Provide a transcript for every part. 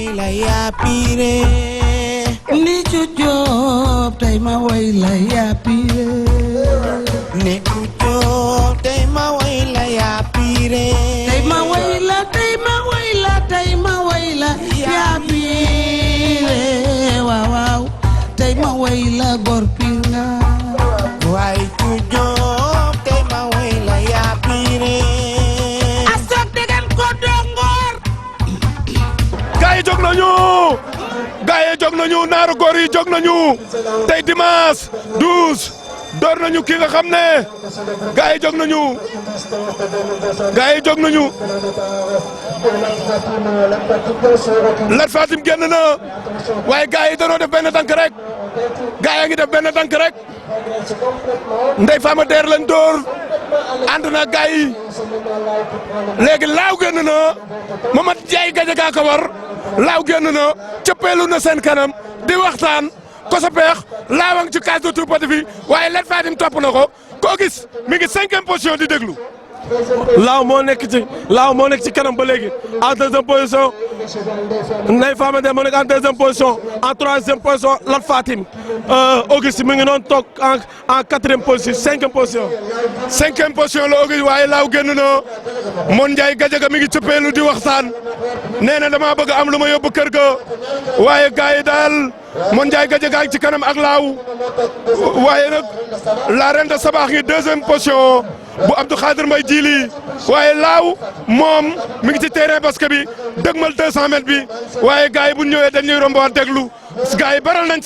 way la yaa pire ni cu Jóob tey ma way la yaa pire ne ku Jóob tey ma way la yaa pire tey ma way la tey ma way la tey ma way la yaa pire waaw waaw tey ma way la góor pire nga waay ku Jóob tey ma way la yaa pire asok degen ko dongor gaa yi jóg nañu gaa yi jóg nañu naaru góor yi jóg nañu tey dimanche 12 door nañu ki nga xam ne gaa yi jóg nañu gaa yi jóg nañu Lat Fatim génn na waaye gaa yi danoo def benn tànk rek gaa yaa ngi def benn tànk rek Ndeye Fama Der lañ door ànd na gaa yi léegi laaw génn na Mamad Jaay Gajaga ko war laaw génn na cëppeelu na seen kanam di waxtaan ko sa peex laawang ci case de troupeau fi waaye Lat Fatim topp na ko koo gis mi ngi 5e position di déglu. laaw moo nekk ci kanam ba léegi en 2e position Ndeye Fama Der moo nekk en 2e position en 3e position Lat Fatim Auguste mi ngi noonu toog en 4e position 5e position. 5e position la Auguste waaye laaw génn na Mon Ndiaye Gajaga mi ngi cëppeelu di waxtaan nee na dama bëgg am lu ma yóbbu kër ga waaye gars yi daal Mon Ndiaye Gajaga ci kanam ak laaw waaye nag la reine de Sabax ngi 2e position bu Abdou Khadir Mbaye Djili waaye laaw moom mi ngi ci terrain basket bi dëgmal 200 mètres bi waaye gars yi bu ñu ñëwee dañuy rombaat déglu gars yi baral nañ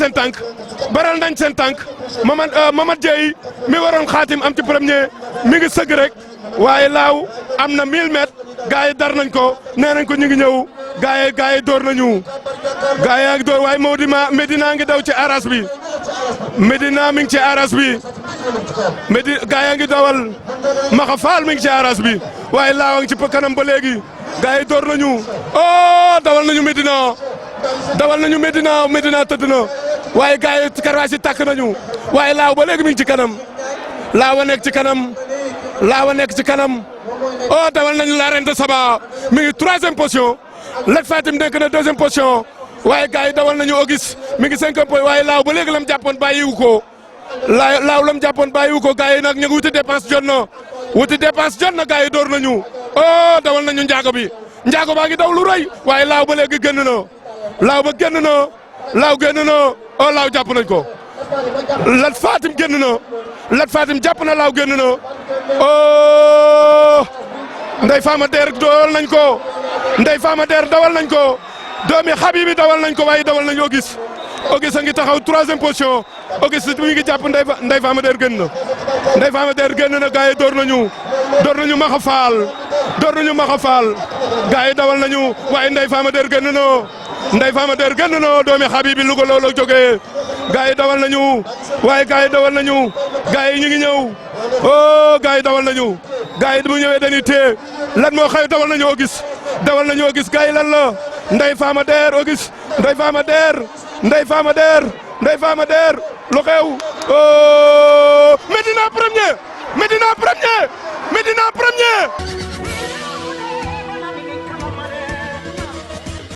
seen tànk Mamad Dieye mi waroon xaatim am ci premier mi ngi sëgg rek waaye laaw am na 1000 mètres gars yi dar nañ ko nee nañ ko ñu ngi ñëw gars yi door nañu gars yaa ngi door waaye Medina ngi daw ci aras bi Medina mi ngi ci aras bi gars yaa ngi dawal Maxa Fall mi ngi ci aras bi waaye laaw ngi ci kanam ba léegi gars yi door nañu dawal nañu Medina tëdd na waaye gars yi karwaas yi tàkk nañu waaye laaw ba léegi mi ngi ci kanam laawa nekk ci kanam dawal nañu la reine de Saba mi ngi 3e position Lat Fatim nekk na 2e position waaye gars yi dawal nañu Auguste mi ngi 5e position waaye laaw ba léegi lam jàppoon bàyyiwu ko laaw lam jàppoon bàyyiwu ko gars yi nag ñu ngi wuti dépense jot na gars yi door nañu dawal nañu njaago baa ngi daw lu rëy waaye laaw ba léegi génn na laaw génn na laaw jàpp nañ ko Lat Fatim génn na Lat Fatim jàpp na laaw génn na Ndeye Fama Der dawal nañ ko Ndeye Fama Der dawal nañ ko doomi Habibi dawal nañ ko waaye dawal nañ Auguste a ngi taxaw 3e position Auguste mi ngi jàpp Ndeye Fama Der génn na Ndeye Fama Der génn na gars yi door nañu Maxa Fall gars yi dawal nañu waaye Ndeye Fama Der génn na doomi Habibi Louga loolu jógee gars yi dawal nañu waaye gars yi ñu ngi ñëw gars yi dawal nañu gars yi bu ñëwee dañuy téye lan moo xew dawal nañu Auguste gars yi lan la Ndeye Fama Der Auguste Ndeye Fama Der lu xew Medina premier